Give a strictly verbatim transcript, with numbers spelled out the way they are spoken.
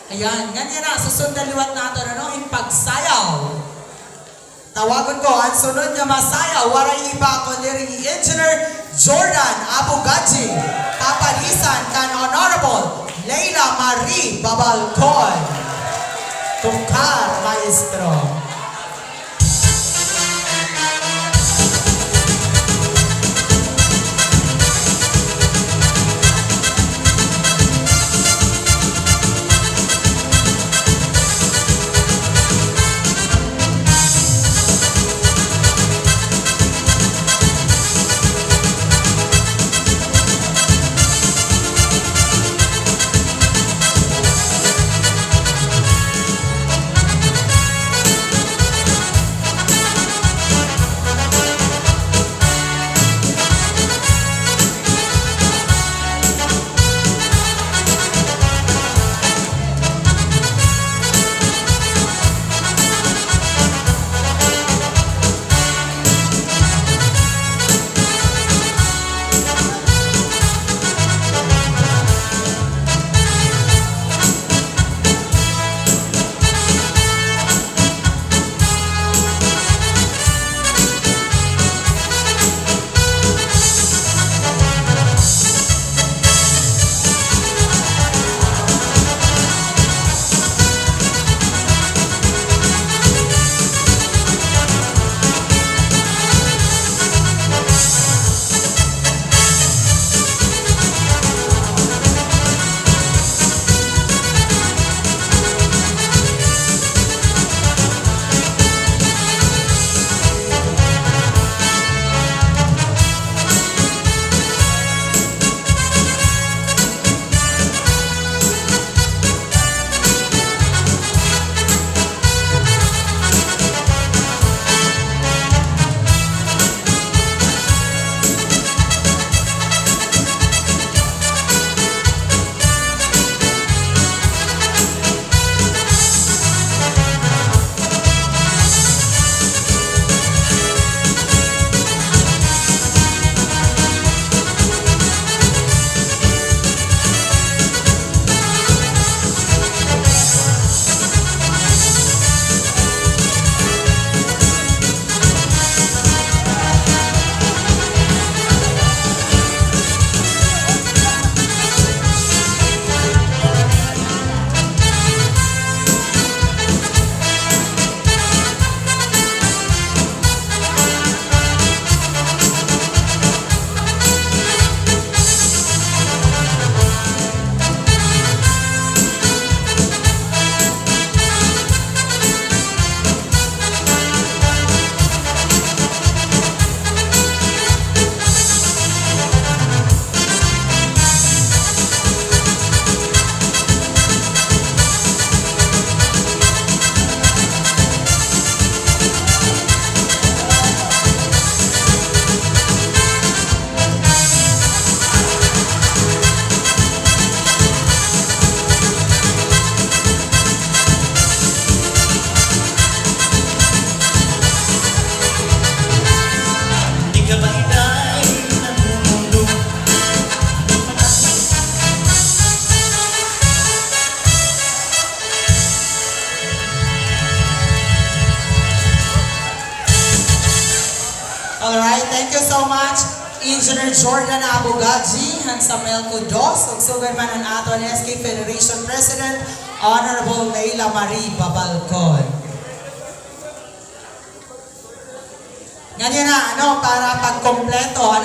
Ayan, ngan yana, susundan liwat naton, ano, in pagsayaw. Tawagon ko an sunod nga masayaw, waray iba kundi hi Engineer Jordan Abugaji, papalisan kan Honorable Leila Marie Babalcon. Tukar, maestro. All right, thank you so much, Engineer Jordan Abugaji, han sa MELCO dos, ug sugad man an aton S K Federation President, Honorable Leila Marie Babalcon. Ngan yana, ano, para pagkompleto an